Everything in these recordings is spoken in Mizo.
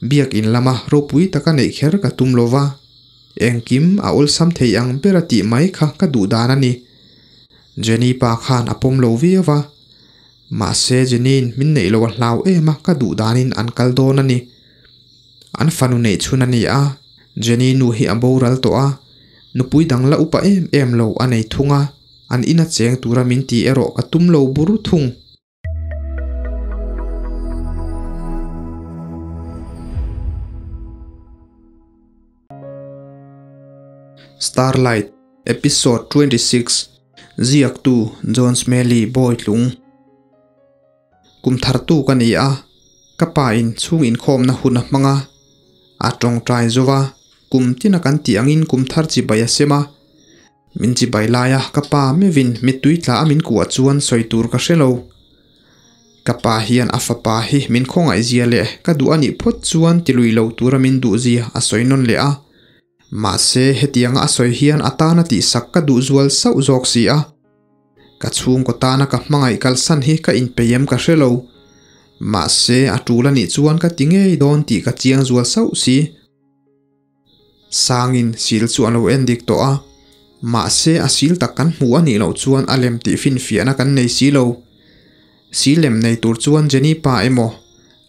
Biak in lama ropui taka neih kher ka tum lova, engkim a awlsam thei ang bera tih mai kha ka duh dan a ni. Jenny pa khan a pawm lo viau a, mahse Jenny-in min neih loh a hlau em a ka duh danin an kal dawn a ni. An fanu neih chhun a ni a, Jenny nu hi a boral tawh a, nupui dang la upa em em lo a nei thung a, an ina cheng tura min ti erawh ka tum lo bur thung. Starlight, Episode 26, Ziaktu John Smelly Bawitlung Kum thartu ka ni a, ka pa in chhung inkhawmna hun a hmang a, a tawngtai zo va, kum tina kan tih angin kum thar chibai a sem a, Min chibai laia ka pa meuhin mittui tla a min kuah chuan sawi tur ka hre lo. Ka pa hian a fapa hi min khawngaih zia leh ka duh a nih phawt chuan ti lui lo tura min duh zia a sawi nawn leh a. Mahse hetianga a sawi hian a tana tihsak ka duh zual sauh zawk si a. Ka chhungkaw tana ka hmangaih kalsan hi ka inpeih em ka hre lo. Mahse a tul a nih chuan ka ti ngei dawn tih ka chiang zual sauh si. Sangin sil chu a lo en dik tawh a, mahse a sil tak kan hmuh a nih loh chuan a lem tih finfiahna kan nei si lo. Sil lem nei tur chuan Jenny pa emaw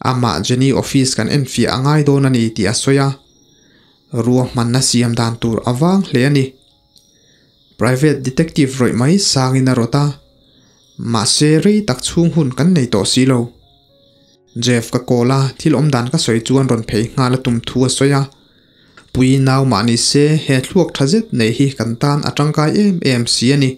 amah Jenny office kan enfiah a ngai dawn a ni tih a sawi a, ruahmanna siam dan tur a vang hle a ni. Private detective rawih mai sangin a rawt a, mahse rei tak chhung hun kan nei tawh si lo. Jeff ka call a, thil awm dan ka sawi chuan rawn phei nghal a tum thu a sawi a. Pui nau mah ni se he thluak tha zet nei hi kan tan a tangkai em em si a ni.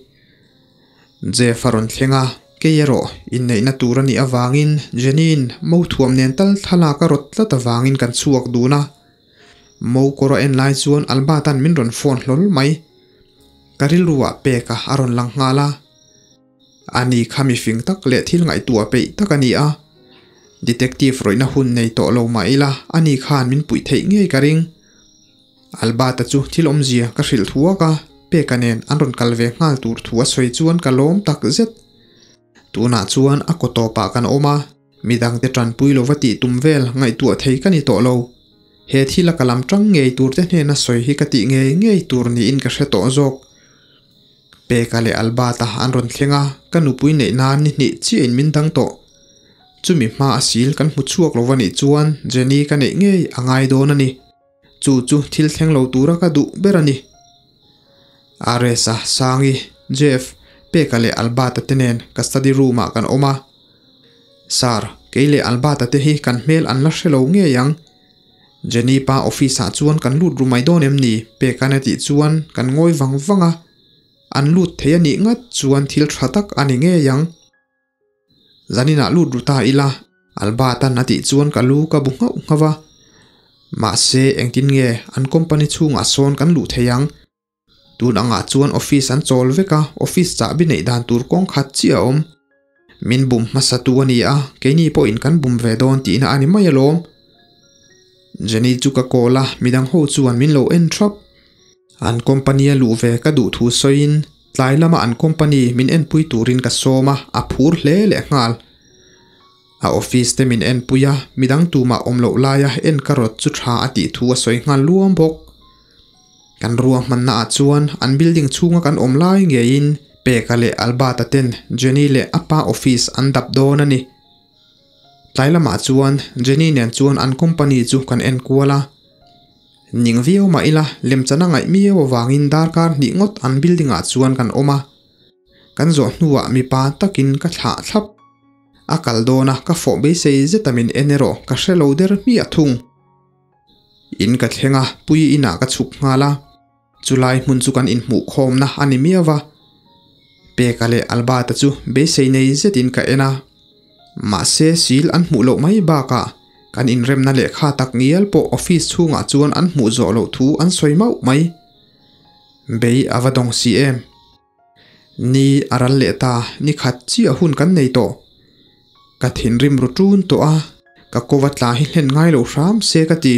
Jeff a rawn thleng a, kei erawh inneihna tur a nih avangin Jenny-in mo thuam nen tal thlalak a rawt tlat avangin kan chhuak dun a. Mo kawr a en lai chuan Albert-a'n min rawn phone hlawl mai. Ka rilru ah pek a a rawn lang nghal a. Ani kha mifing tak leh thil ngaihtuah peih tak a ni a. Detective rawihna hun nei tawh lo mah ila ani khan min puih theih ngei ka ring. Albert-a chu thil awmzia ka hrilh thuak a, Peka nen an rawn kal ve nghal tur thu a sawi chuan ka lawm tak zet. Tunah chuan a kaw tawpah kan awm a, midangte tanpui lova tih tum vel ngaihtuah thei ka ni tawh lo. He thila ka lam tang ngei turte hnena sawi hi ka tih ngei ngei tur niin ka hre tawh zawk. Peka leh Albert-a an rawn thleng a, ka nupui neih nan ni hnih chiahin min dang tawh. Chumi hma a sil kan hmu chhuak lo va nih chuan Jenny ka neih ngei a ngai dawn a ni. Chu chu thil thleng lo tura ka duh ber a ni. Aresa, Sangi, Jeff, Peka leh Albert-a te nen ka study room-ah kan awm a. Sir, kei leh Albert-a te hi kan hmel an la hre lo ngei ang. Jenny pa office ah chuan kan lut ru mai dawn em ni? Peka'n a tih chuan kan ngawi vang vang a, an lut thei a nih ngat chuan thil tha tak a ni ngei ang. Zaninah lut ru ta ila, Albert-a'n a tih chuan ka lu ka bu nghauh nghauh a. Mahse engtin nge an company chhungah sawn kan luh thei ang? Tun angah chuan office an chawl vek a, office chahbi neih dan tur kawng khat chiah a awm. Min bum hmasa tu a ni a, keini pawhin kan bum ve dawn tihna a ni mai alawm. Jenny chu ka call a, midang ho chuan min lo en thap. An company a luh ve ka duh thu sawiin tlai lama an company min enpui turin ka sawm a, a phur hle leh nghal. A office te min enpui a, midang tumah awm loh laia en ka rawt chu tha a tih thu a sawi nghal luam bawk. Kan ruahmanna ah chuan an building chhunga kan awm lai ngeiin Peka leh Albert-a ten Jenny leh a pa office an dap dawn a ni. Tlai lamah chuan Jenny nen chuan an company chu kan en kual a. Ning viau mah ila lemchana ngaih miau avangin darkar hnih ngawt an building ah chuan kan awm a. Kan zawh hnuah mipa takin ka thlah thlap. A kal dawn a ka fawh beisei zeta min en erawh ka hre lo der hmiah thung. In ka thleng a, Puii inah ka chhuk nghal a, chulai hmun chu kan inhmuhkhawmna a ni miau va. Peka leh Albert-a chu beisei nei zetin ka en a, mahse sil an hmuh loh mai bakah kan inremna lehkha tak ngial pawh office chhungah chuan an hmuh zawh loh thu an sawi mauh mai. Bei a va dawng si em? Ni a ral leh ta, ni khat chiah hun kan nei tawh. Ka thinrim ru ṭun tawh a, ka kova tla hi hlen ngai lo hram se ka ti.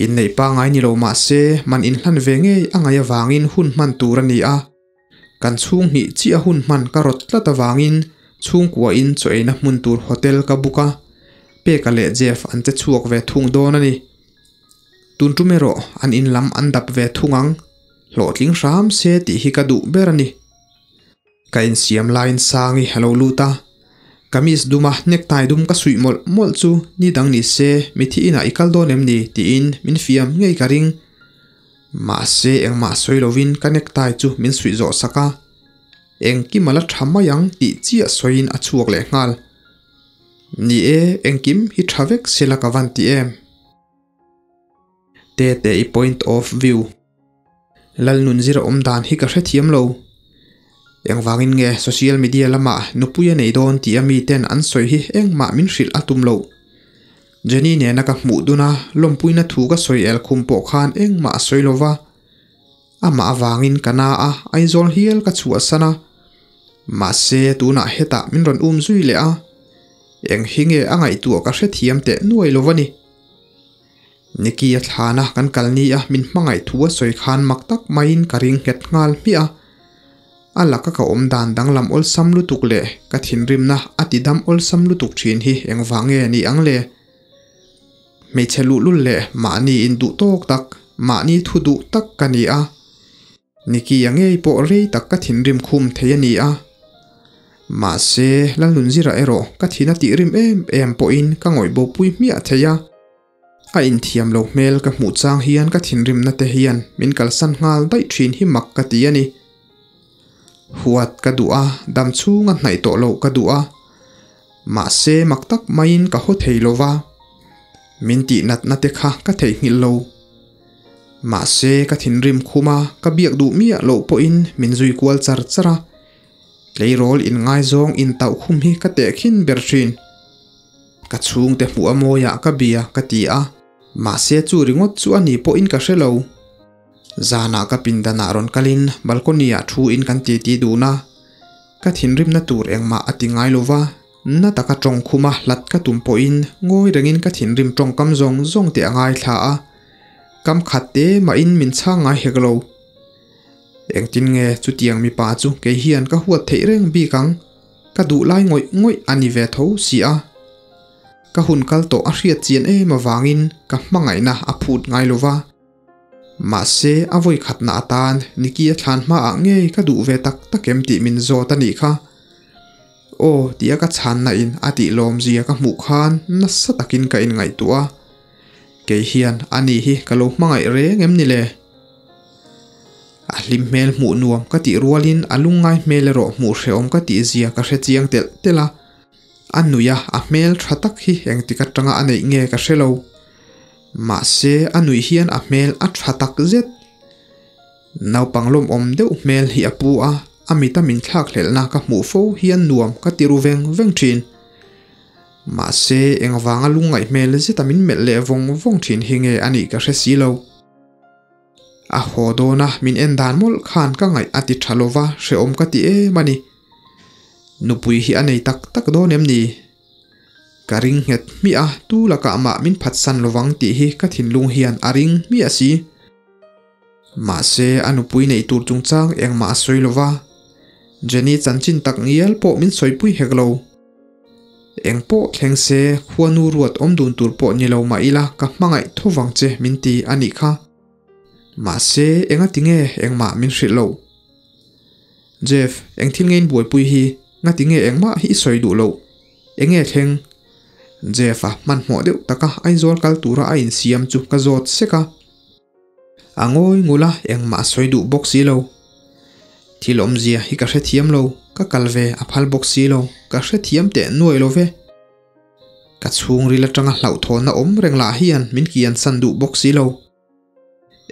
Inneih pangngai ni lo mah se, man inhlan ve ngei a ngaih avangin hun hman tur a ni a. Kan chhung hnih chiah hun hman ka rawt tlat avangin chhungkuain chaw eina hmun tur hotel ka book a. Peka leh Jeff an che chhuak ve thung dawn a ni. Tun tum erawh an in lam an dap ve thung ang. Hlawhtling hram se tih hi ka duh ber a ni. Ka insiam laiin Sangi a lo lut a, kamis duma necktie dum ka suih mawlh mawlh chu ni dang ni se mithi inah i kal dawn em ni tiin min fiam ngei ka ring. Mahse engmah sawi lovin ka necktie chu min suih zawh sak a, engkim a la tha mai ang tih chiah sawiin a chhuak leh nghal. Ni e, engkim hi tha vek sela ka van ti em? Tete i point of view. Lalnunzir a awm dan hi ka hrethiam lo. Engvangin nge social media lamah nupui a nei dawn tih a miten an sawi hi engmah min hrilh a tum loh. Jenny nena ka hmuh dun a, lawmpuina thu ka sawi el khum pawh khan engmah a sawi lova. Amah avangin ka na a, Aizawl hial ka chhuahsan a. Mahse tunah hetah min rawn um zui leh a. Eng hi nge a ngaihtuah ka hrethiam teh nuai lo a ni. Nicky a thlana kan kal ni a min hmangaih thu a sawi khan mak tak maiin ka ring nghet nghal hmiah a. A laka ka awm dan danglam awlsam lutuk leh ka thinrimna a ti dam awlsam lutuk thin hi engvang nge ni ang le? Hmeichhe luhlul leh mahni induh tawk tak, mahni thu duh tak ka ni a. Nicky a ngei pawh rei tak ka thinrim khum thei a ni a. Mahse, Lalnunzira erawh ka thin a tih rim em em pawhin ka ngawih bopui hmiah thei a. A inthiam lo hmel ka hmuh chang hian ka thinrimna te hian min kalsan nghal daih thin hi mak ka ti a ni. Huat ka duh a, dam chhunga hnaih tawh loh ka duh a. Mahse, mak tak maiin ka haw thei lo va. Min tih natna te kha ka theihnghilh lo. Mahse, ka thinrim khum a, ka biak duh miah loh pawhin min zui kual char char a. Tleirawl inngaizawng intauh khum hi ka tehkhin ber thin. Ka chhungte hmuh a mawiah ka bia ka ti a, mahse chu ringawt chu a ni pawhin ka hre lo. Zanah ka pindanah rawn kalin balcony-ah thu in kan titi dun a, ka thinrimna tur engmah a ti ngai lo va, na taka tawng khuma hlat ka tum pawhin ngawi rengin ka thinrim tawngkam zawng zawng te a ngaithla a, kam khat te mahin min chhang ngai hek lo. Engtin nge chutiang mipa chu kei hian ka huat theih reng bik ang, ka duh lai ngawih ngawih a ni ve tho si a. Ka hun kal tawh a hriat chian em avangin ka hmangaihna a phut ngai lo va. Mahse a vawi khatna atan Nicky a thlan hmaah ngei ka duh ve tak tak em tih min zawt a nih kha. Aw tia ka chhanna in a tih lawmzia ka hmuh khan nasa takin ka inngaihtuah a. Kei hian ani hi ka lo hmangaih reng em ni le? A hlim hmel hmuh nuam ka tih rualin a lungngai hmel erawh hmuh hrehawm ka tih zia ka hre chiang telh telh a. A nuih a, a hmel tha tak hi engtik atanga a neih nge ka hre lo. Mahse a nuih hian a hmel a tha tak zet. Naupang lawmawm deuh hmel hi a pu a, a mita min thlakhlelhna ka hmuh fo hian nuam ka ti ru veng veng thin. Mahse engvanga lungngaih hmel zeta min melh leh vawng vawng thin hi nge a nih ka hre si lo. A haw dawn a, min en dan mawlh khan ka ngaih a ti tha lova, hrehawm ka ti em a ni. Nupui hi a nei tak tak dawn em ni? Ka ring nghet hmiah a, tu lakah mah min phatsan lovang tih hi ka thinlung hian a ring hmiah si. Mahse, a nupui neih tur chungchang engmah a sawi lova, Jenny chanchin tak ngial pawh min sawipui hek lo. Eng pawh thleng se, khuanu ruat awm dun tur pawh ni lo mah ila ka hmangaih tho vang che min ti a nih kha. Mahse, enga tinge engmah min hrilh loh? Jeff, eng thil nge in buaipui hi? Nga tinge engmah hi i sawi duh loh? Enge thleng? Jeff-a hmanhmawh deuh taka Aizawl kal tura a insiam chu ka zawt sek a. A ngawi ngul a, engmah a sawi duh bawk si lo. Thil awmzia hi ka hrethiam lo, ka kal ve a phal bawk si lo, ka hrethiam teh nuai lo ve. Ka chhungril atanga hlauhthawnna awm reng lah hian min kiansan duh bawk si lo.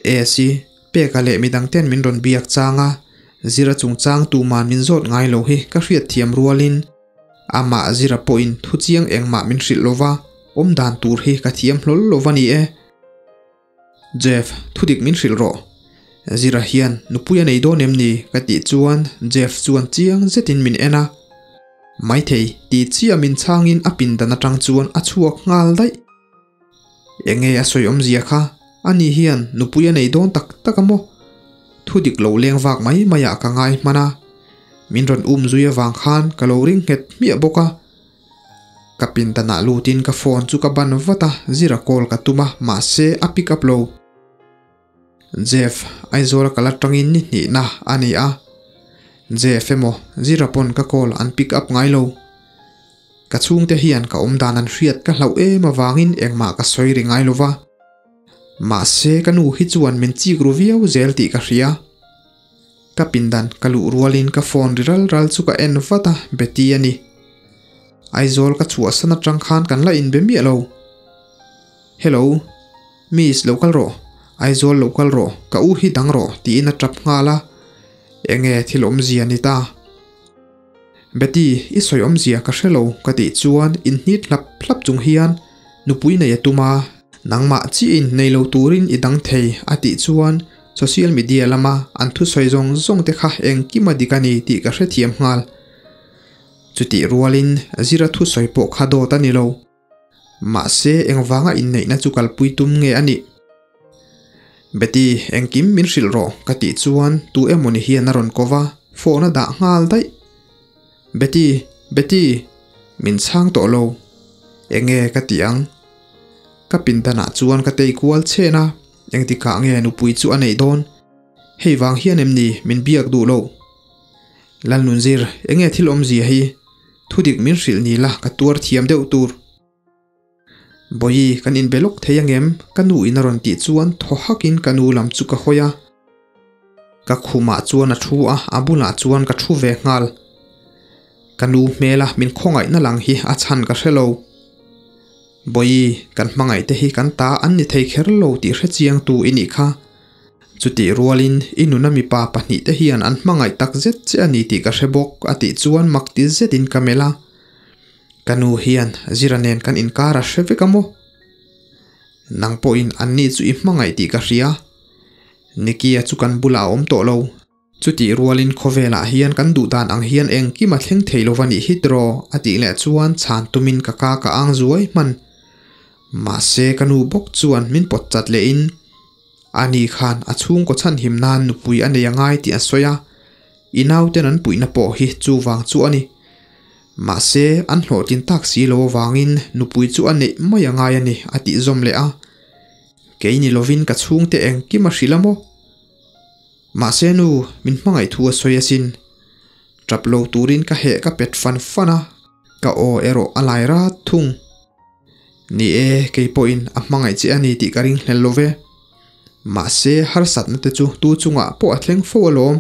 Esi, Peka leh midang ten min rawn biak chang a, Zira chungchang tuman min zawt ngai lo hi ka hriatthiam rualin amah Zira pawhin thuchiang engmah min hrilh lo va, awm dan tur hi ka thiam hlawl lo va ni e. Jeff, thudik min hrilh rawh. Zira hian nupui a nei dawn em ni? ka tih chuan Jeff chuan chiang zetin min en a. Maithei, ti chiah min chhangin a pindan atang chuan a chhuak nghal daih. Enge a sawi awmzia kha? Ani hian nupui a nei dawn tak tak a maw? Thudik lo leng vak mai maiah ka ngai hman a. Min rawn um zui avang khan ka lo ring nghet hmiah bawk a. Ka pindanah lutin ka phone chu ka ban vat a, Zira call ka tum a, mahse a pick up lo. Jeff, Aizawl a kal atangin ni hnihna a ni a. Jeff emaw Zira pawn ka call an pick up ngai lo. Ka chhungte hian ka awmdan an hriat ka hlauh em avangin engmah ka sawi ri ngai lo va. Mahse ka nu hi chuan min chik ru viau zel tih ka hria. Ka pindan ka luh rualin ka phone ri ral ral chu ka en vat a, Betty a ni. Aizawl ka chhuahsan atang khan kan la inbe miah lo. Hello, Miss lo kal rawh, Aizawl lo kal rawh, ka u hi dang rawh tiin a tap nghal a. Enge thil awmzia ni ta? Betty, i sawi awmzia ka hre lo ka tih chuan inhnit hlap hlap chung hian nupui nei a tum a, nangmah chiahin nei lo turin i dang thei a tih chuan social media lama an thusawi zawng zawng te kha engkim a dik a ni tih ka hrethiam nghal. Chutih rualin Zira thusawi pawh kha dawt a ni lo. Mahse, engvanga inneihna chu kalpui tum nge a nih? Betty, engkim min hrilh rawh, ka tih chuan tu emawni hian a rawn ko va, phone a dah nghal daih. Betty, Betty! Min chhang tawh lo. Enge ka tih ang? Ka pindanah chuan ka tei kual chhen a, engtikah nge nupui chu a neih dawn? Hei vang hian em ni min biak duh loh? Lalnunzir, enge thil awmzia hi? Thudik min hrilh ni la ka tuar thiam deuh tur. Bawihi, kan inbe lawk thei angem? Ka nu in a rawn tih chuan thaw hakin ka nu lam chu ka hawi a. Ka khumah chuan a thu a, a bulah chuan ka thu ve nghal. Ka nu hmela min khawngaihna lang hi a chhan ka hre lo. Bawihi, kan hmangaihte hi kan ta an ni thei kher lo tih hrechiangtu i nih kha. Chutih rualin i nuna mipa pahnihte hian an hmangaih tak zet che a ni tih ka hre bawk a tih chuan mak ti zetin ka melh a. Ka nu hian Zira nen kan inkar a hre vek a maw? Nang pawhin anni chu i hmangaih tih ka hria. Nikia chu kan bulah a awm tawh lo. Chutih rualin khawvelah hian kan duh dan ang hian engkim a thleng thei lo va nih hi tiraw a tih leh chuan chhan tumin ka ka ka ang zuai hman. Mahse ka nu bawk chuan min pawt chat lehin Ani khan a chhungkaw chhanhim nan nupui a nei a ngai tih a sawi a, i nauten an puihna pawh hi chuvang chu a ni. Mahse, an hlawhtlin tak si lo avangin nupui chu a neih mai a ngai a ni a tih zawm leh a. Kei ni lovin ka chhungte engkim a hrilh a maw? Mahse nu, min hmangaih thu a sawi asin. Tap lo turin ka heh ka pet fan fan a, ka aw erawh a lai rat thung. Ni e, kei pawhin a hmangaih che a ni tih ka ring hlel lo ve. Mahse, harsatna te chu tu chungah pawh a thleng fo alawm.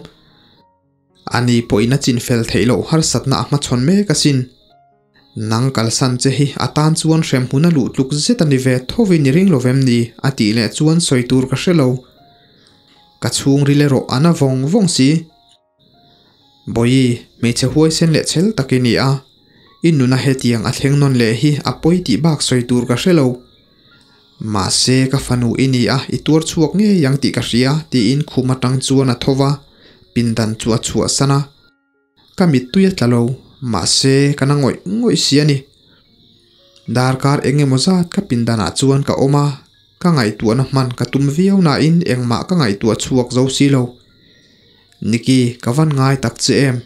Ani pawhin a chin fel theih loh harsatna a hmachhawn mek asin. Nang kalsan che hi a tan chuan hremhmun a luh tluk zet a ni ve thovin i ring lo vem ni? a tih leh chuan sawi tur ka hre lo. Ka chhungril erawh a na vawng vawng si. Bawihi, hmeichhe huaisen leh chhel tak i ni a, i nuna hetiang a thleng nawn leh hi a pawi tih bak sawi tur ka hre lo. Mahse, ka fanu i ni a, i tuar chhuak ngei ang tih ka hria, tiin khum atang chuan a tho va, pindan chu a chhuahsan a. Ka mittui a tla lo, mahse, ka na ngawih ngawih si a ni. Darkar eng emaw zat ka pindanah chuan ka awm a, ka ngaihtuahna hman ka tum viau nain engmah ka ngaihtuah chhuak zo si lo. Niki, ka van ngai tak che em?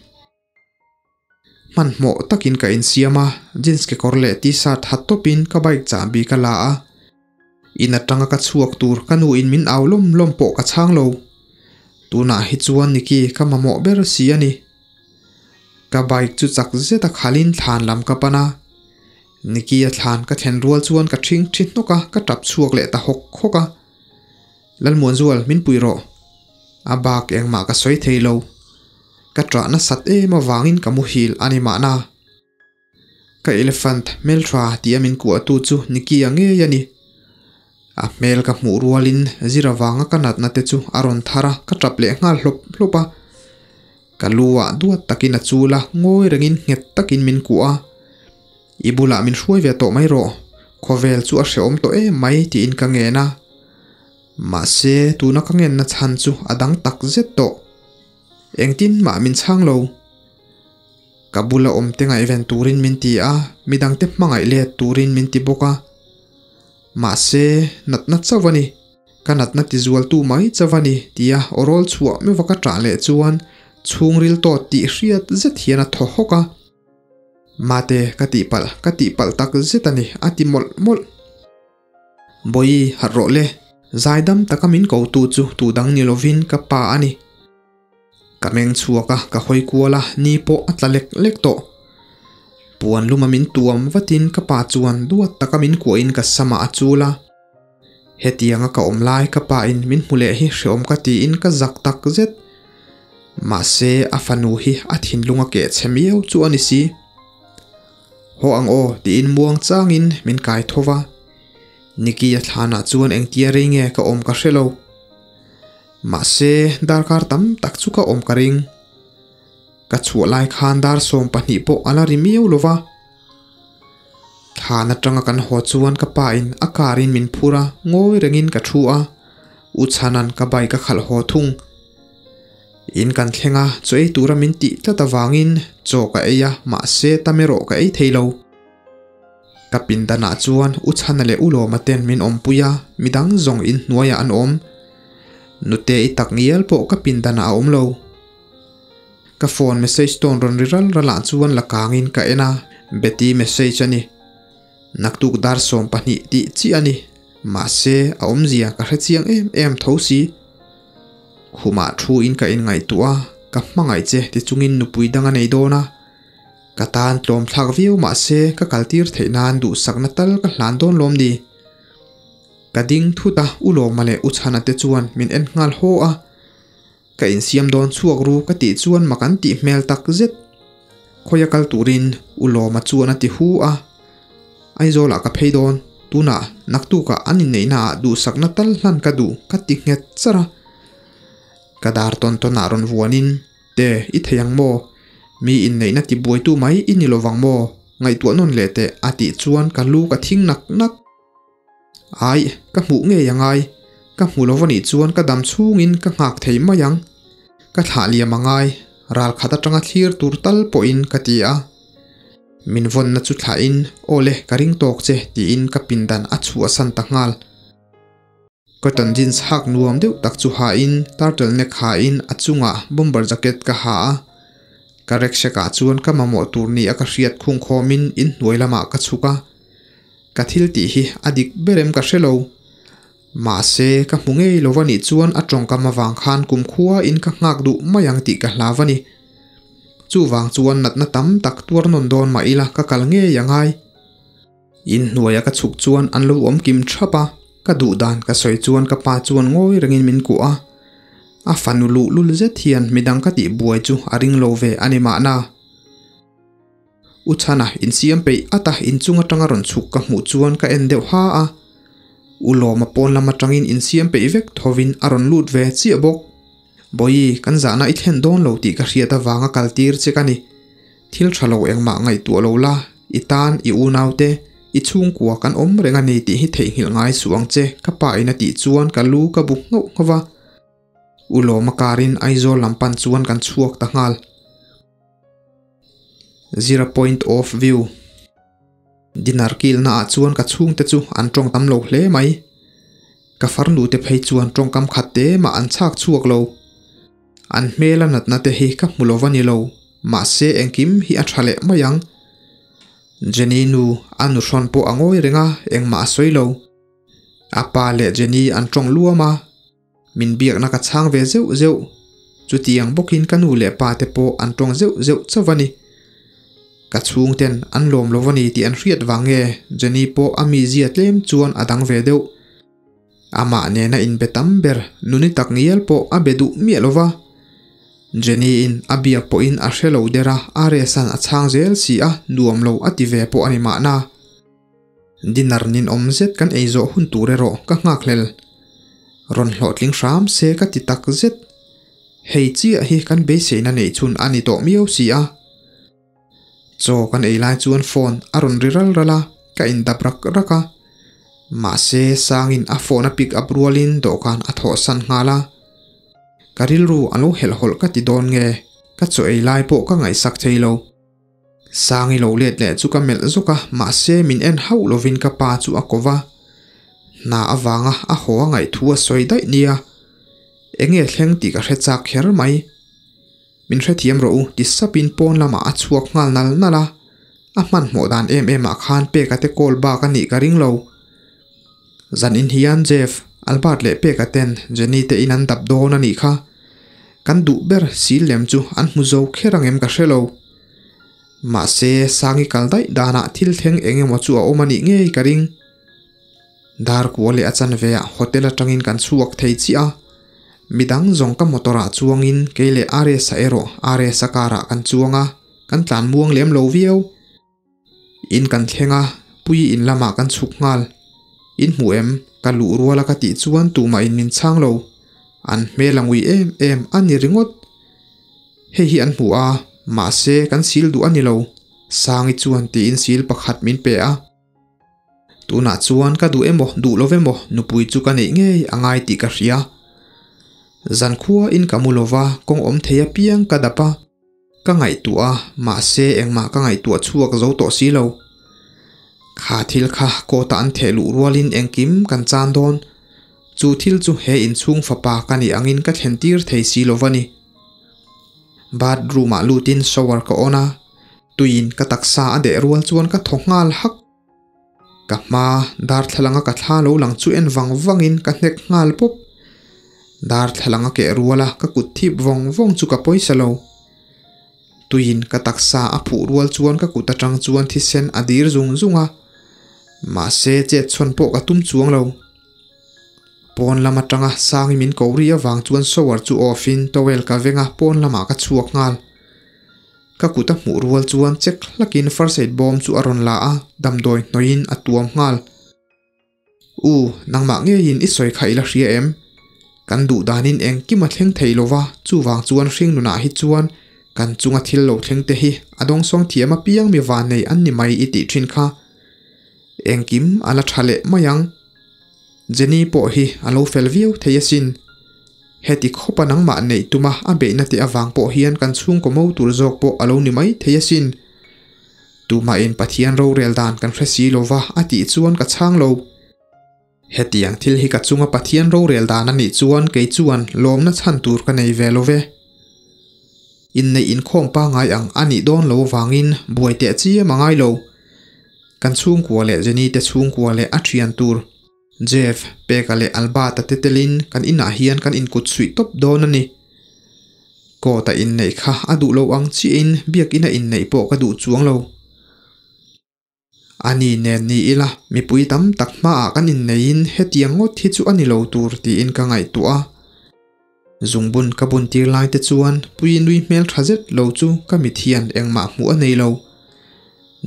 Hmanhmawh takin ka insiam a, jeans kekawr leh t-shirt ha tawpin ka bike chahbi ka la a. In atanga ka chhuak tur ka nuin min au lawm lawm pawh ka chhang lo. Tunah hi chuan Niki ka mamawh ber si a ni. Ka bike chu chak zet a khalin thlan lam ka pan a. Niki a thlan ka thlen rual chuan ka ṭhing ṭhi hnawk a, ka ṭap chhuak leh ta hawk hawk a. Lalmuanzual, min pui rawh. A bak engmah ka sawi thei lo. Ka ṭah nasat em avangin ka muhil a ni mahna. Ka elephant hmelṭha tia min kuahtu chu Nicky-a ngei a ni. A hmel ka hmuh rualin zir avanga ka natna te chu a rawn thar a, ka ṭap leh nghal hlawp hlawp a. Ka lu ah duat takin a chul a, ngawi rengin nghet takin min kuah a. I bulah min hruai ve tawh mai rawh, khawvel chu a hrehawm tawh em mai tiin ka ngen a. Mahse, tuna ka ngenna chhan chu a dang tak zet tawh. Engtin mah min chhang lo. Ka bula awm te ngaihven turin min ti a, midangte hmangaih let turin min ti bawk a. Mahse, natna chauh a ni. Ka natna tizualtu mai chauh a ni tia awrawl chhuah meuh a ka ṭah leh chuan chhungril tawt tih hriat zet hian a thaw hawk a. Mate, ka tihpalh, ka tihpalh tak zet a ni, a ti mawlh mawlh. Bawihi, harh rawh le, zaidam taka min kotu chu tu dang ni lovin ka pa a ni. Ka meng chhuak a, ka hawi kual a, ni pawh a tla lek lek tawh. Puan luma min tuam vatin ka pa chuan duat taka min kuahin ka samah a chul a. Hetianga ka awm lai ka pa in min hmu leh hi hreawm ka tiin ka zak tak zet. Mahse a fanu hi a thinlung a keh chhe miau chu a ni si. Haw ang aw tiin muang changin min kai tho va. Nikki a thlanah chuan engtia rei nge ka awm ka hre lo. Mahse darkar tam tak chu ka awm ka ring. Ka chhuah lai khan dar 12 pawh a la ri miau lo va. Thlan atanga kan haw chuan ka pa in a car in min phur a, ngawi rengin ka thu a, U Chhanan ka bike a khalh haw thung. In kan thleng a, chaw ei tura min tih tlat avangin chaw ka ei a, mahse tam erawh ka ei thei lo. Ka pindanah chuan U Chhana leh U Lawma ten min awmpui a, midang zawng inhnuaiah an awm. Nute i tak ngial pawh ka pindanah a awm lo. Ka phone message tawn rawn ri ral ral ah chuan la kangin ka en a, Betty message a ni. Naktuk dar 12 tih chiah a ni. Mahse, a awmzia ka hre chiang em em tho si. Khumah thu in ka inngaihtuah a, ka hmangaih che ti chungin nupui dang a nei dawn a. Ka tan tlawm thlak viau mahse ka kaltir theih nan duhsakna tal ka hlan dawn lawm ni. Ka ding thut a, U Lawma leh U Chhana te chuan min en nghal haw a. Ka insiam dawn chhuak ru ka tih chuan mak an tih hmel tak zet. Khawia kal turin U Lawma chuan a ti hu a. Aizawlah ka phei dawn, tunah naktukah an inneihna ah duhsakna tal hlan ka duh ka ti nghet char a. Ka dar tawn tawnah rawn vuanin, Te, i thei ang maw? Mi inneihna ti buaitu mai i ni lovang maw? Ngaihtuah nawn leh teh a tih chuan ka lu ka thing nak nak. Aih, ka hmuh ngei a ngai. Ka hmu lo anih chuan ka dam chhungin ka nghak thei mai ang. Ka thlah liam a ngai, ral khat atanga thlir tur tal pawhin ka ti a. Min vawnna chu thlahin, Aw le, ka ring tawk che, tiin ka pindan a chhuahsan ta nghal. Cotton jeans hak nuam deuh tak chu hain, turtle neck hain a chungah bomber jacket ka ha a. Ka rucksack ah chuan ka mamawh tur ni a ka hriat khungkhawmin inhnuai lamah ka chhuk a. Ka thil tih hi a dik ber em ka hre lo. Mahse, ka hmu ngei lo va nih chuan a tawngkam avang khan kumkhua in ka nghak duh mai ang tih ka hlau a ni. Chuvang chuan natna tam tak tuar nawn dawn mah ila ka kal ngei a ngai. Inhnuaia ka chhuk chuan an lo awm kim thap a, ka duh dan ka sawi chuan ka pa chuan ngawi rengin min kuah a. A fanu luhlul zet hian midang ka tih buai chu a ring lo ve a ni mahna. U Chhana insiam peih at a inchung atanga rawn chhuk ka hmuh chuan ka en deuh ha a. U Lawma pawn lam atangin insiam peih vek thovin a rawn lut ve chiah bawk. Bawihi, kan zahna i thlen dawn lo tih ka hriat avanga kal tir che ka ni. Thil tha lo engmah ngaihtuah lo la, i tan, i unaute, i chhungkua kan awm reng a ni tih hi theihnghilh ngai suh ang che ka pa in a tih chuan ka lu ka bu nghauh nghauh a. U Lawma karin Aizawl lam pan chuan kan chhuak ta nghal. Zira point of view. Dinner kilna ah chuan ka chhungte chu an tawng tam lo hle mai. Ka farnu te phei chuan tawngkam khat te mah an chhak chhuak lo. An hmel a natna te hi ka hmu lo va ni lo, mahse engkim hi a tha leh mai ang. Jenny nu a nu hrawn pawh a ngawi reng a, engmah a sawi lo. A pa leh Jenny an tawng luam a. Min biakna ka chhang ve zeuh zeuh. Chutiang bawkin ka nu leh pa te pawh an tawng zeuh zeuh chauh a ni. Ka chhungten an lawm lo a ni tih an hriat vang nge Jenny pawh a mizia tlem chuan a dang ve deuh. Amah nena inbe tam ber nuni tak ngial pawh a be duh miah lo va. Jenny in a biak pawhin a hre lo der a, a resan a chhang zel si a, nuam lo a ti ve pawh a ni mahna. Dinner ninawm zet kan ei zawh hun tur erawh ka nghakhlel. Rawn hlawhtling hram se ka ti tak zet. Hei chiah hi kan beiseina neih chhun a ni tawh miau si a. Chaw kan ei lai chuan phone a rawn ri ral ral a, ka indap rak rak a. Mahse Sangin a phone a pick up rualin dawhkan a thawhsan nghal a. Ka rilru a lo helhhawlh ka ti dawn nge, ka chaw ei lai pawh ka ngaihsak thei lo. Sangi lo let leh chu ka melh zawk a, mahse min en hauh lovin ka pa chu a ko va. Hna avanga a haw a ngaih thu a sawi daih nia. Enge thleng tih ka hre chak kher mai. Min hrethiam rawh u ti sapin pawn lamah a chhuak nghal nal nal a. A hmanhmawh dan em em ah khan Peka te call bak a nih ka ring lo. Zan in hian Jeff, Albert leh Peka ten Jenny te in an dap dawn a nih kha. Kan duh ber sil lem chu an hmu zo kher ang em ka hre lo. Mahse Sangi kal daih danah thil thleng eng emaw chu a awm a nih ngei ka ring. Dar kua leh a chanve ah hotel atangin kan chhuak thei chiah a, midang zawng ka motor ah chuangin kei leh Aresa erawh Aresa car ah kan chuang a, kan tlan muang lem lo viau. In kan thleng a, Puii in lamah kan chhuk nghal. In hmu em? Ka luh rual a ka tih chuan tumah in min chhang lo. An hmel a ngui em em a ni ringawt. Hei hi an hmu a, mahse kan sil duh a ni lo, Sangi chuan tiin sil pakhat min pe a. Tunah chuan ka duh emaw duh lo emaw nupui chu ka neih ngei a ngai tih ka hria. Zankhua in ka mu lova kawng awm thei apiang ka dap a, ka ngaihtuah a mahse engmah ka ngaihtuah chhuak zo tawh si lo. Kha thil kha court-a an theh luh rualin engkim kan chan dawn. Chu thil chu he inchhung fapa ka nih angin ka thlen tir thei si lova ni. Bathroom-ah lutin shower ka on a, tuiin ka taksa a deh rual chuan ka thaw nghal hak. Ka hma darthlalanga ka thla lo lang chu en vang vangin ka hnek nghal pawp. Darthlalang a keh ruala ka kut thip vawng vawng chu ka pawisa lo. Tuiin ka taksa a phuh rual chuan ka kut atang chuan thisen a dir zung zung a, mahse chet chhawn pawh ka tum chuang lo. Pawn lam atanga Sangi min ko ri avang chuan shower chu off in towel ka veng a pawn lamah ka chhuak nghal. Ka kut a hmuh rual chuan check hlakin first aid bawm chu a rawn la a, damdawi hnawih in a tuam nghal. U, nangmah ngeiin i sawi kha i la hria em? Kan duh danin engkim a thleng thei lo va, chuvang chuan hring nunah hi chuan kan chunga thil lo thleng te hi a dawngsawng thiam apiang mi vannei an ni mai i tih thin kha. Engkim a la tha leh mai ang. Jenny pawh hi a lo fel viau thei asin. Heti khawpa nangmah neih tuma a beihna teh avang pawh hian kan chhungkaw mo tur zawk pawh a lo ni mai thei asin. Tumahin Pathian rorel dan kan hre si lova a tih chuan ka chhang lo. Hetiang thil hi ka chunga Pathian rorel dan a nih chuan kei chuan lawmna chhan tur ka nei ve lo ve. Inneih inkhawm pangngai ang a nih dawn lo vangin buai teh chiam a ngai lo. Kan chhungkua leh Jenny te chhungkua leh a thian tur Jeff, Peka leh Albert-a te telin kan inah hian kan inkut suih tawp dawn a ni. Court-a inneih kha a duh lo ang chiahin biakina inneih pawh ka duh chuang lo. A ni nen ni ila mipui tam tak hmaah kan inneihin hetiang ngawt hi chu a ni lo tur tiin ka ngaihtuah a. Zungbun ka bun tir lai te chuan pui nui hmel tha zet lo chu ka mit hian engmah hmuh a nei lo.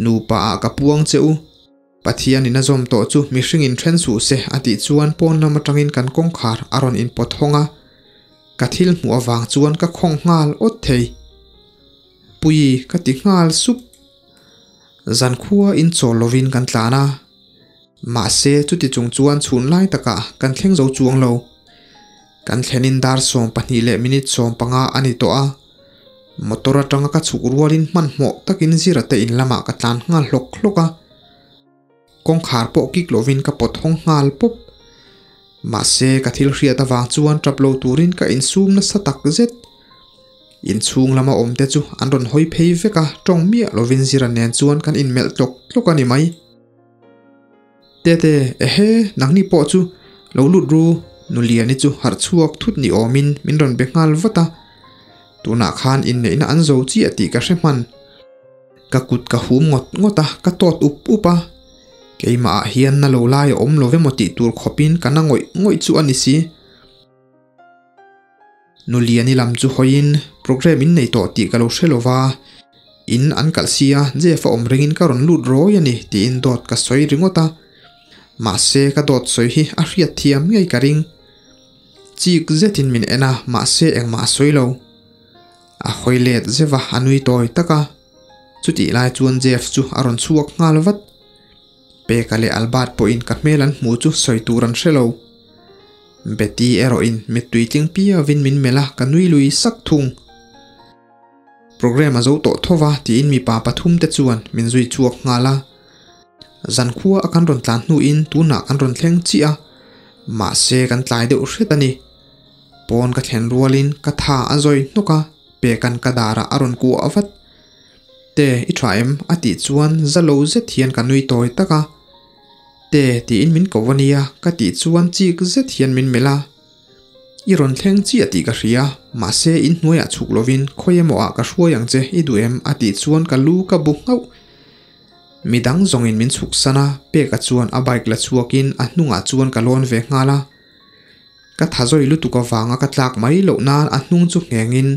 Nupa ah ka puang che u. Pathian in a zawm tawh chu mihring in then suh se a tih chuan pawn lam atangin kan kawngkhar a rawn inpawt hawng a. Ka thil hmuh avang chuan ka khawng nghal awt thei. Pui ka ti nghal sup. Zankhua in chawl lovin kan tlan a. Mahse chuti chung chuan chhun lai takah kan thleng zo chuang lo. Kan thlenin dar 12 leh minute 15 a ni tawh a. Motor atanga ka chhuk rualin hmanhmawh takin zira te in lamah ka tlan nghal hlawk hlawk a. Kawngkhar pawh kik lovin ka pawt hawng nghal pawp. Mahse ka thil hriat avang chuan tap lo turin ka insum nasa tak zet. Inchhung lama awm te chu an rawn hawi phei vek a, tawng miah lovin zira nen chuan kan inmelh tlawk tlawk a ni mai. Tete, ehe, nangni pawh chu lo lut ru, Nuliani chu harh chhuak thut ni awmin min rawn be nghal vat a. Tunah khan inneihna an zo chiah tih ka hre hman. Ka kut ka hum ngawt ngawt a, ka tawt up up a. Keimah ah hian na lo lai a awm lo emaw tih tur khawpin ka na ngawih ngawih chu a ni si. Nuliani lam chu hawiin programme in nei tawh tih ka lo hre lo va, in an kalh sia Jeff a awm ringin ka rawn lut rawi a ni tiin dawt ka sawi ringawt a. Mahse ka dawt sawi hi a hriat thiam ngei ka ring. Chik zetin min en a, mahse engmah a sawi lo. A hawi let zeuh a, a nui tawi tak a. Chutih lai chuan Jeff chu a rawn chhuak nghal vat. Peka leh Albert pawhin ka hmel an hmuh chu sawi tur an hre lo. Betty erawhin mittui tling piauin min melh a, ka nui lui sak thung. Programme a zo tawh tho va tiin mipa pathum te chuan min zui chhuak nghal a. Zankhua a kan rawn tlan hnuin tunah kan rawn thleng chiah a, mahse kan tlai deuh hret a ni. Pawn ka thlen rualin ka tha a zawi hnawk a, Peka'n ka darah a rawn kuah vat. Te, i tha em? A tih chuan za lo zet hian ka nui tawi tak a. Te, tiin min ko a nia, ka tih chuan chik zet hian min melh a. I rawn thleng chiah tih ka hria, mahse in hnuaiah chhuk lovin khawi emaw ah ka hruai ang che, i duh em? A tih chuan ka lu ka bu nghauh. Midang zawngin min chhuk san a, Peka chuan a bike la chhuakin a hnungah chuan ka lawn ve nghal a. Ka tha zawi lutuk avanga ka tlak mai loh nan a hnung chu nghengin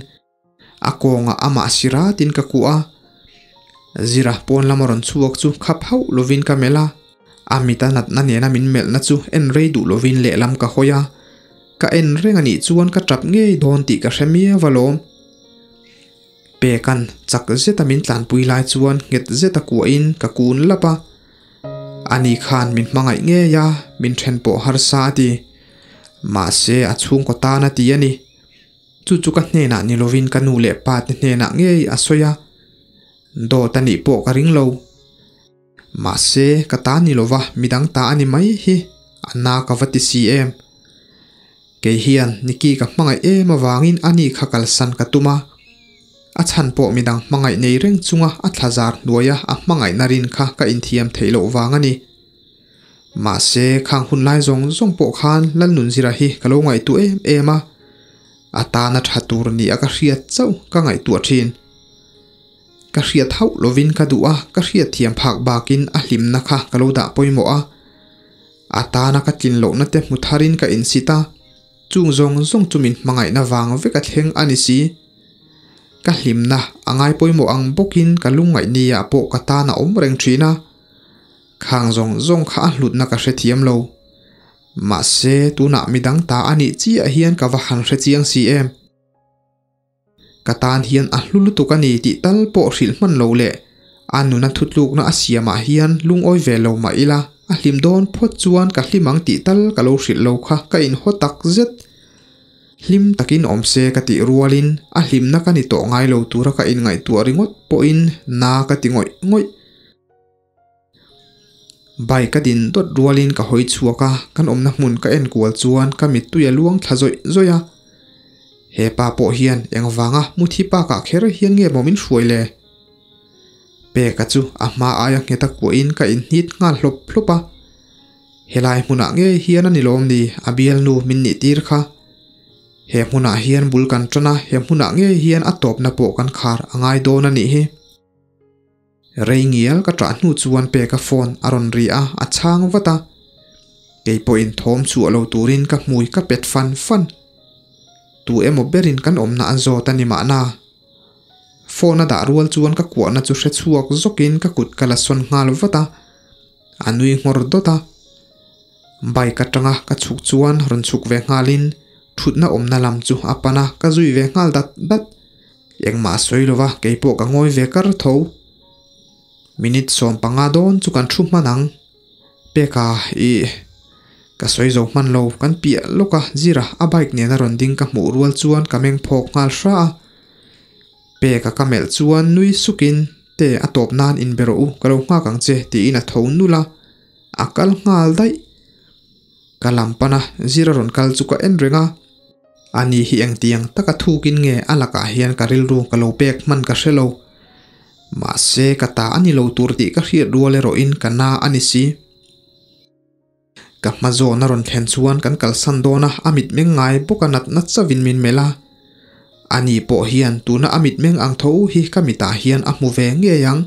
a kawngah amah si ratin ka kuah a. Zira pawn lama rawn chhuak chu khap hauh lovin ka melh a, a mita natna nena min melhna chu en rei duh lovin lehlam ka hawi a. Ka en reng anih chuan ka tap ngei dawn tih ka hre miau alawm. Peka'n chak zeta min tlanpui lai chuan nghet zeta kuahin ka kun lap a. Ani khan min hmangaih ngei a, min then pawh harsa a ti. Mahse a chhungkaw tan a ti a ni. Chu chu ka hnenah ni lovin ka nu leh pa te hnenah ngei a sawi a. Dawt a nih pawh ka ring lo. Mahse ka ta ni lova midang ta a ni mai hi a na ka va ti si em. Kei hian Nikki ka hmangaih em avangin ani kha kalsan ka tum a. A chhan pawh midang hmangaih nei reng chunga a thla zar hnuaia a hmangaihna rin kha ka inthiam theih loh vang a ni. Mahse khang hun lai zawng zawng pawh khan Lalnunzira hi ka lo ngaihtuah em em a, a tana tha tur nia ka hriat chauh ka ngaihtuah thin. Ka hriat hauh lovin ka duh a, ka hriat thiam phak bakin a hlimna kha ka lo dah pawimawh a. A tana ka tlin lohna te hmu tharin ka insit a, chung zawng zawng chu min hmangaihna vang vek a thleng a ni si. Ka hlimna a ngai pawimawh ang bawkin ka lungngaih nia pawh ka tan a awm reng thin a. Khang zawng zawng kha a hlutna ka hrethiam lo. Mahse, tunah midang ta a nih chiah hian ka va han hrechiang si em. Ka tan hian a hlu lutuk a ni tih tal pawh hrilh hman lo leh a nuna thutlukna a siamah hian lungawi ve lo mah ila a hlim dawn phawt chuan ka hlim ang tih tal ka lo hrilh lo kha ka inhaw tak zet. Hlim takin awm se ka tih rualin a hlimna ka ni tawh ngai lo tura ka inngaihtuah ringawt pawhin na ka ti ngawih ngawih. Bike a din dawt rualin ka hawi chhuak a, kan awmna hmun ka en kual chuan ka mittui a luang thla zawih zawih a. He pa pawh hian engvanga muthi pakah kher hian nge maw min hruai le? Peka chu a hma aia nghet a kuahin ka inhnit nghal hlawp hlawp a. Helai hmunah ngei hian a ni lawm ni a bialnu min nih tir kha. He hmunah hian bul kan tan a, he hmunah ngei hian a tawpna pawh kan khar a ngai dawn a nih hi. Rei ngial ka ṭah hnu chuan Peka phone a rawn ri a, a chhang vat a. Kei pawhin thawm chhuah lo turin ka hmui ka pet fan fan. Tu emaw berin kan awmna a zawt a ni mahna. Phone a dah rual chuan ka kuahna chu hre chhuak zawkin ka kut ka la sawn nghal vat a, a nui nghawr dawt a. Bike aṭanga ka chhuk chuan rawn chhuk ve nghalin ṭhutna awmna lam chu a pan a, ka zui ve nghal dat dat. Engmah a sawi lova keipawh ka ngawi ve kar tho. Minute 15 dawn chu kan thu hman ang. Peka ih ka sawi zo hman lo kan piah lawk a Zira a bike nena rawn ding ka hmuh rual chuan ka meng phawk nghal hra a. Peka ka melh chuan nui sukin te a tawp nan inbe rawh u ka lo nghak ang che tiin a tho nul a. A kal nghal daih. Ka lam pana Zira rawn kal chu ka en reng a. Ani hi engtiang taka thukin nge a lakah hian ka rilru ka lo pek hman ka hre lo. Mahse ka ta a ni lo tur tih ka hriat rual erawhin ka na a ni si. Ka hma zawn a rawn thlen chuan kan kalsan dawn a, a mitmeng ngai bawk a natna chauhin min melh a. Ani pawh hian tuna a mitmeng ang tho hi ka mitah hian a hmu ve ngei ang.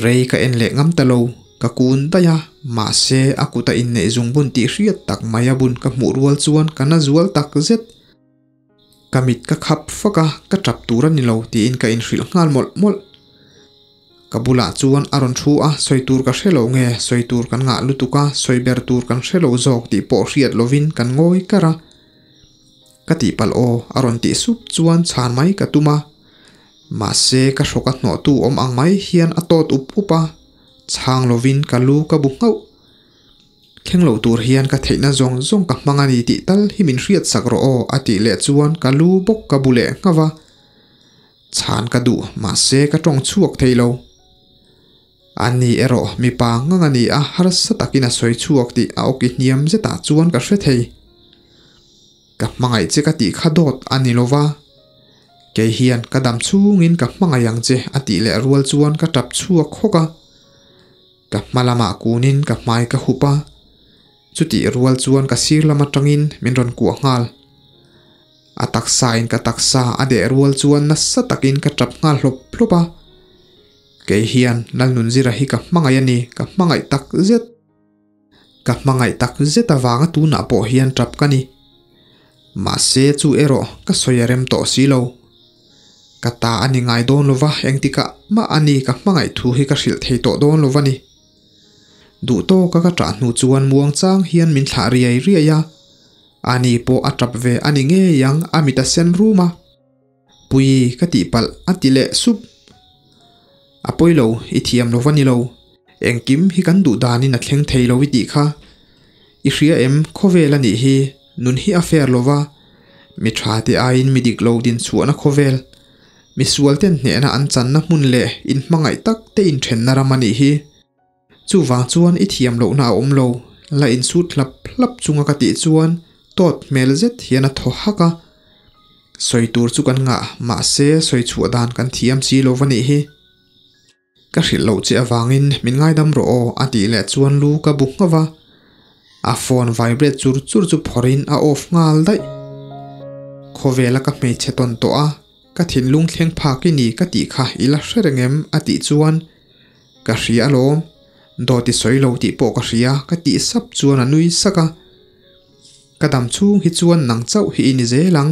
Rei ka en leh ngam ta lo, ka kun daih a, mahse a kut a inneih zung bun tih hriat tak mai a bun ka hmuh rual chuan ka na zual tak zet. Ka mit ka khap fak a, ka tap tur a ni lo tiin ka inhrilh nghal mawlh mawlh. Ka bulah chuan a rawn thu a, sawi tur ka hre lo nge, sawi tur kan ngah lutuk a, sawi ber tur kan hre lo zawk tih pawh hriat lovin kan ngawi kar a. Ka tihpalh aw, a rawn tih sup chuan chhan mai ka tum a. Mahse ka hrawk a hnawhtu awm ang mai hian a tawt up up a, chhang lovin ka lu ka bu nghauh. Thleng lo tur hian ka theihna zawng zawng ka hmang a ni tih tal hi min hriat sak rawh aw a tih leh chuan ka lu bawk ka bu leh nghauh a. Chhan ka duh mahse ka tawng chhuak thei lo. A ni erawh mipa ngang a ni a, harsa takin a sawi chhuak tih a awki hniam zetah chuan ka hre thei. Ka hmangaih che ka tih kha dawt a ni lova. Kei hian ka dam chhungin ka hmangaih ang che a tih leh rual chuan ka tap chhuak hawk a. Ka hma lamah kunin ka hmai ka hup a, chutih rual chuan ka sir lam atangin min rawn kuah nghal. A taksa in ka taksa a deh rual chuan nasa takin ka tap nghal hlawp hlawp a. Kei hian Lalnunzira hi ka hmangaih a ni, ka hmangaih tak zet. Ka hmangaih tak zet avanga tunah pawh hian tap ka ni. Mahse chu erawh ka sawi a rem tawh si lo. Ka ta a ni ngai dawn lova engtikah mah a ni ka hmangaih thu hi ka hrilh thei tawh dawn lova ni. Duh tawka ka tah hnu chuan muang chang hian min thlah riai riai a. Ani pawh a tap ve a ni ngei ang a mit a sen rum a. Pui ka tihpalh a ti leh sup. A pawi lo, i thiam lo va ni lo. Engkim hi kan duh danin a thleng thei lo i tih kha. I hria em, khawvel a nih hi, nun hi a fair lo va. Mi tha te aiin mi dik lo din chhuahna khawvel. Mi sual ten hnehna an channa hmun leh inhmangaih tak te inthenna ram a nih hi. Chuvang chuan i thiam lohna a awm lo, la insut hlap hlap chunga ka tih chuan tawt hmel zet hian a thaw hak a. Sawi tur chu kan ngah, mahse sawi chhuah dan kan thiam si lo va nih hi. Ka hrilh loh che avangin min ngaidam rawh aw a tih leh chuan lu ka bu nghauh va. A phone vibrate chur chur chu phawrhin a off nghal daih. Khawvela ka hmeichhe tawn tawh a, ka thinlung thleng phak i ni ka tih kha i la hre reng em a tih chuan Ka hria alawm, dawt i sawi lo tih pawh ka hria ka tih sap chuan a nui sak a. Ka dam chhung hi chuan nang chauh hi i ni zel ang,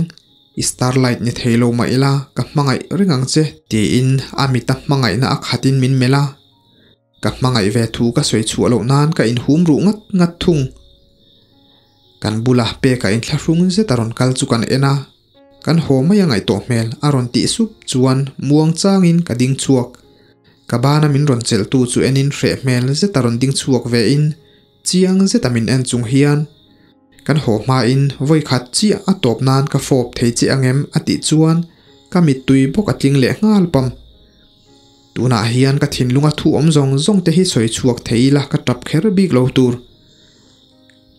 i starlight ni thei lo mah ila ka hmangaih reng ang che tiin a mita hmangaihna a khatin min melh a. Ka hmangaih ve thu ka sawi chhuah loh nan ka inhum ruh ngat ngat thung. Kan bula peka inthlahrung zet a rawn kal chu kan en a. Kan haw mai a ngaihtuah hmel a rawn tih sup chuan muang changin ka ding chhuak. Ka bana min rawn chelhtu chu enin hreh hmel zeta rawn ding chhuak ve in chiang zeta min en chung hian kan haw hmain vawi khat chiah a tawp nan ka fawp thei che angem a tih chuan ka mittui bawk a tling leh nghal pam. Tunah hian ka thinlunga thu awm zawng zawng te hi sawi chhuak thei ila ka tap kher bik lo tur.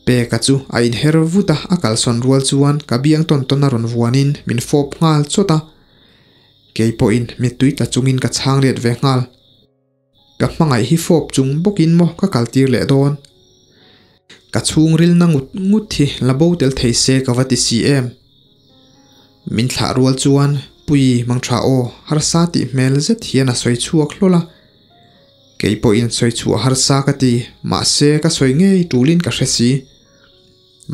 Peka chu a inher vut a, a kalsawn rual chuan ka biang tawn tawn a rawn vuanin min fawp nghal chawt a. Kei pawhin mittui tla chungin ka chhang let ve nghal. Ka hmangaih hi fawp chung bawkin maw ka kaltir leh dawn. Ka chhungril na ngut ngut hi la bo tel thei se ka va ti si em. Min thlah rual chuan Puii mangtha aw harsa tih hmel zet hian a sawi chhuak hlawl a. Kei pawhin sawi chhuah harsa ka ti, mahse ka sawi ngei tulin ka hre si.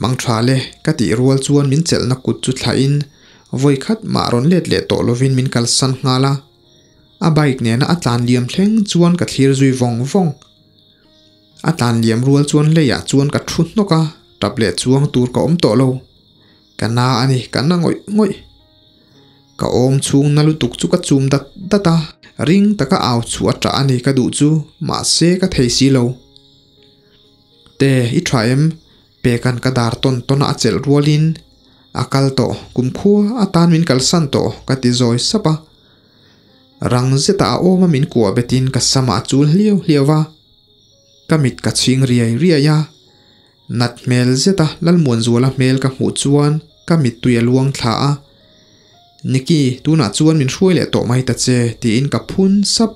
Mangtha le, ka tih rual chuan min chelhna kut chu thlahin vawi khat mah rawn let leh tawh lovin min kalsan nghal a. A bike nena a tlan liam thleng chuan ka thlir zui vawng vawng. A tlan liam rual chuan leiah chuan ka thu hnawk a, tap leh chuang tur ka awm tawh lo. Ka na a ni, ka na ngawih ngawih. Ka awm chhung na lutuk chu ka chum dat dat a, ring taka au chhuah a ṭah a ni ka duh chu, mahse ka thei si lo. Te, i ṭha em? Pekan ka dar tawn tawn a a chelh rualin a kal tawh, kumkhua atan min kalsan tawh ka ti zawi sap a. Rang zetah a awm a min kuah betin ka samah a chul hliau hliau a, ka mit ka chhing riai riai a. Nat hmel zeta Lalmuanzuala hmel ka hmuh chuan ka mittui a luang thla a, Nicky, tunah chuan min hruai leh tawh mai ta che, tiin ka phun sap.